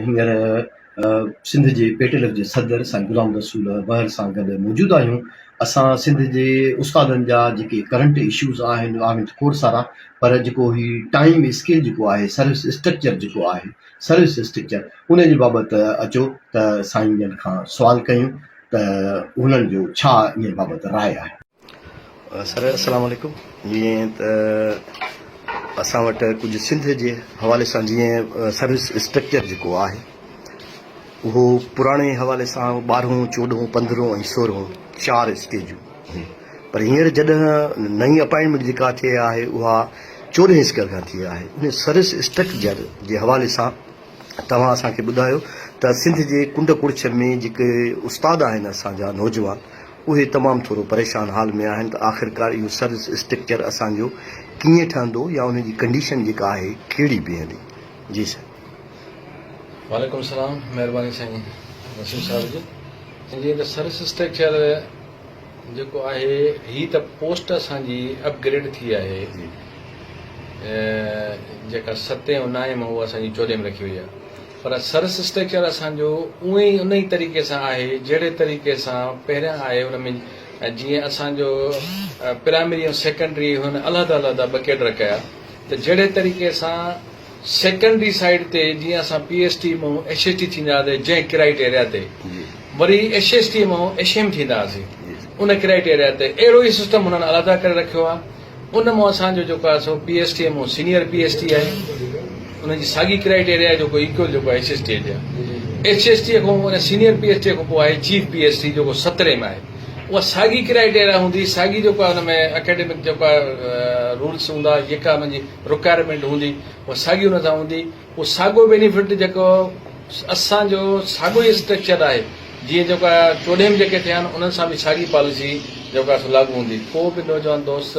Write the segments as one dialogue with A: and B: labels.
A: هينئر سنڌ جي پيٽيلف جي صدر سائين غلام رسول بحر سان گڏ موجود آهيون. اسان سنڌ جي استادن جا جيڪي ڪرنٽ اشوز آهن آهن ته کوڙ سارا پر جيڪو هي ٽائيم اسڪيل جيڪو آهي سروس اسٽرڪچر جيڪو آهي سروس اسٽرڪچر ان جي بابت اچو ته سائين جن کان سوال ڪيون ته انهن جو ڇا ان بابت راء آهي. سر السلام عليڪم جيئن ته اسان وٽ ڪجهه سنڌ جي حوالي سان جيئن سروس اسٽرڪچر جيڪو آهي اهو پراڻي حوالي سان ٻارهون چوڏهون پندرهون ۽ سورهون چار اسٽيجون هيون پر هينئر جڏهن نئين اپائنٽمينٽ جيڪا ٿي آهي اها چوڏهين اسڪيل کان ٿي آهي ان سروس اسٽرڪچر جي حوالي سان توهان اسان کي ٻڌايو ته سنڌ جي ڪنڊ ڪڙڇ ۾ جيڪي استاد آهن اسان جا نوجوان اهي تمام ٿورو پريشان حال ۾ آهن ته آخرڪار اهو سروس اسٽرڪچر اسان جو ڪيئن ٺهندو يا ان جي ڪنڊيشن جيڪا آهي ڪهڙي بيهندي جي سر.
B: وعليڪم السلام مهرباني سائين وسيم صاحب جي جيئن ته سروس اسٽرڪچر جيڪو آهي هي ته پوسٽ اسان جي اپ گريڊ ٿي آهي جيڪا ستين ۽ نائين مان اها اسان جي چوڏهين ۾ رکي وئي آهي پر سرس اسٽرڪچر اسان جو اونئين ئي ان ئي طريقي سان آهي جهڙي طريقي سان پهريان آهي ان ۾ جيئن اسان جو پرائمري ۽ سيڪنڊري هن علحده علحده ٻه ڪيڊر ڪيا ته جهڙي طريقي سان سيڪنڊري سائيڊ تي جيئن اسان پي ايس ٽي مون ايس ايس ٽي ٿيندا هئاسي جنهن ڪرائيٽيريا تي وري ايس ايس ٽي مون ايس ايم ٿيندا هئاسي ان ڪرائيٽيريا تي اهڙو ئي سسٽم هنن علحده ڪري رکيو آهي. ان مان اسان جو جيڪو آهي سو پي ايس ٽي مون سينيئر پي ايس ٽي آهي ان جي ساڳي ڪرائيٽيريا آهي جيڪو ايڪول جيڪو ايڇ ايس ٽي جي آهي ايڇ ايس ٽي کان ان سينيئر پي ايس ٽي کان پوء آهي چيف پي ايس ٽي جيڪو سترهين ۾ آهي اها ساڳي ڪرائيٽيريا هوندي ساڳي جيڪو آهي ان ۾ اڪيڊمڪ جيڪو آهي رولس هوندا جيڪا ان جي رڪوائرمينٽ هوندي اها ساڳي ان سان هوندي اهو ساڳيو بينيفٽ جيڪو اسان جو ساڳيو ئي اسٽرڪچر آهي جيئن جيڪو آهي چوڏهين ۾ جيڪي ٿيا آهن انهن سان به ساڳي پاليسي جيڪو آهي سو لاڳو هوندي ڪو به نوجوان دوست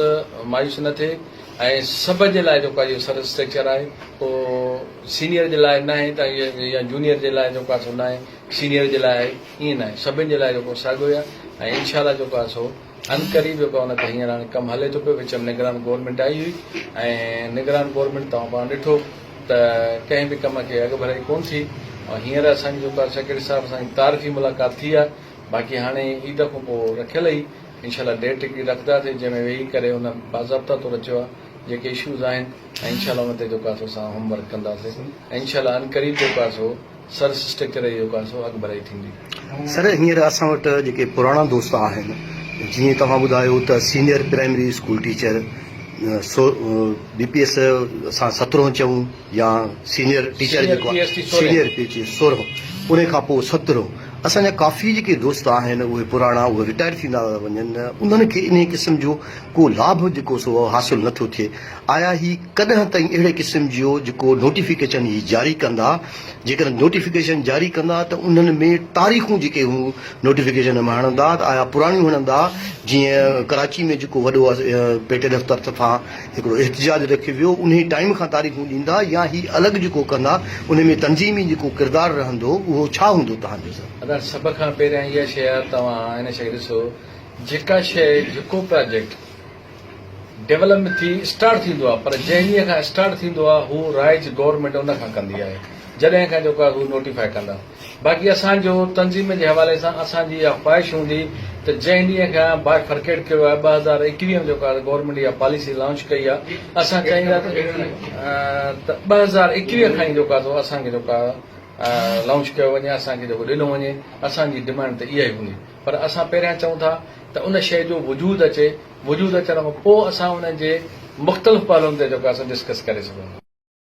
B: مايوس نه ٿئي ۽ سڀ جي لاء جيڪو آهي اهو سر اسٽرڪچر آهي ڪو سينيئر جي لاء ناهي ته يا جونيئر جي لاء جيڪو آهي سو ناهي سينيئر جي لاء آهي ائين ناهي سڀن جي لاء جيڪو ساڳيو ئي آهي ۽ انشاء الله جيڪو آهي سو عنقريب جيڪو آهي ان تي هينئر هاڻي ڪم هلي ٿو پيو وچ ۾ نگران گورنمينٽ آئي هئي ۽ نگران گورنمينٽ توهان پاڻ ڏٺو ته ڪنهن به ڪم کي اڳڀرائي ڪونه ٿي ۽ هينئر اسان جي جيڪو آهي سيڪريٽري صاحب سان تعارفي ملاقات ٿي آهي باقي هاڻي عيد کان پوء رکيل هئي انشاء الله ڊيٽ هڪڙي رکنداسين جنهن ۾ ويهي ڪري ان باضابطا طور چيو آهي جيڪي اشوز آهن ۽ انشاء الله ان تي جيڪو آهي سو اسان هوم ورڪ ڪنداسين ۽ انشاء الله عنقريب جيڪو آهي سو سر اسٽرڪچر جي جيڪو آهي سو اڳڀرائي ٿيندي.
A: سر هينئر اسان وٽ جيڪي پراڻا دوست آهن جيئن توهان ٻڌايو ته سينئر پرائمري اسڪول ٽيچر سو بي پي ايس اسان سترهون چئون يا سينئر ٽيچر جيڪو آهي سينئر پي ايڇ سورهون ان کان پوء سترهون اسان جا ڪافي جيڪي دوست آهن اهي پراڻا اهي رٽائر ٿيندا ٿا وڃن انهن کي انهي قسم جو ڪو لاڀ جيڪو سو حاصل نٿو ٿئي آيا هي ڪڏهن تائين اهڙي قسم جو جيڪو نوٽيفڪيشن هي جاري ڪندا جيڪڏهن نوٽيفڪيشن جاري ڪندا ته انهن ۾ تاريخون جيڪي هو نوٽيفڪيشن ۾ هڻندا ته آيا پراڻيون هڻندا جيئن ڪراچي ۾ جيڪو وڏو پيٽي دفتر طرفان هڪڙو احتجاج رکيو ويو انهي ٽائيم کان تاريخون ڏيندا يا هي الڳ جيڪو ڪندا انهي ۾ تنظيمي جيڪو ڪردار رهندو اهو ڇا هوندو توهان جو سر.
B: ادا سڀ کان پهريان اها شيء آهي توهان هن شيء کي ڏسو جيڪا شيء جيڪو پراجيڪٽ ڊولپ ٿي اسٽارٽ ٿيندو آهي پر جنهن ڏينهن کان اسٽارٽ ٿيندو آهي هو رائج گورنمينٽ ان کان ڪندي آهي جڏهن کان جيڪو آهي هو نوٽيفائي ڪندا باقي اسان جو تنظيم جي حوالي سان اسان جي اها خواهش هوندي ته جنهن ڏينهن کان باء فرڪيٽ ڪيو آهي 2021 ۾ جيڪو آهي گورنمينٽ اها پاليسي لانچ ڪئي آهي اسان چاهيندا ته 2021 کان ئي جيڪو آهي اسان کي جيڪو آهي لانچ ڪيو وڃي اسان کي جيڪو ڏنو وڃي اسان جي ڊمانڊ ته اها ئي هوندي پر اسان پهريان چئون ٿا ته ان شيء جو وجود اچي، وجود اچڻ کان پوء اسان ان جي مختلف پهلوئن تي جيڪو آهي سو ڊسڪس ڪري سگهون ٿا.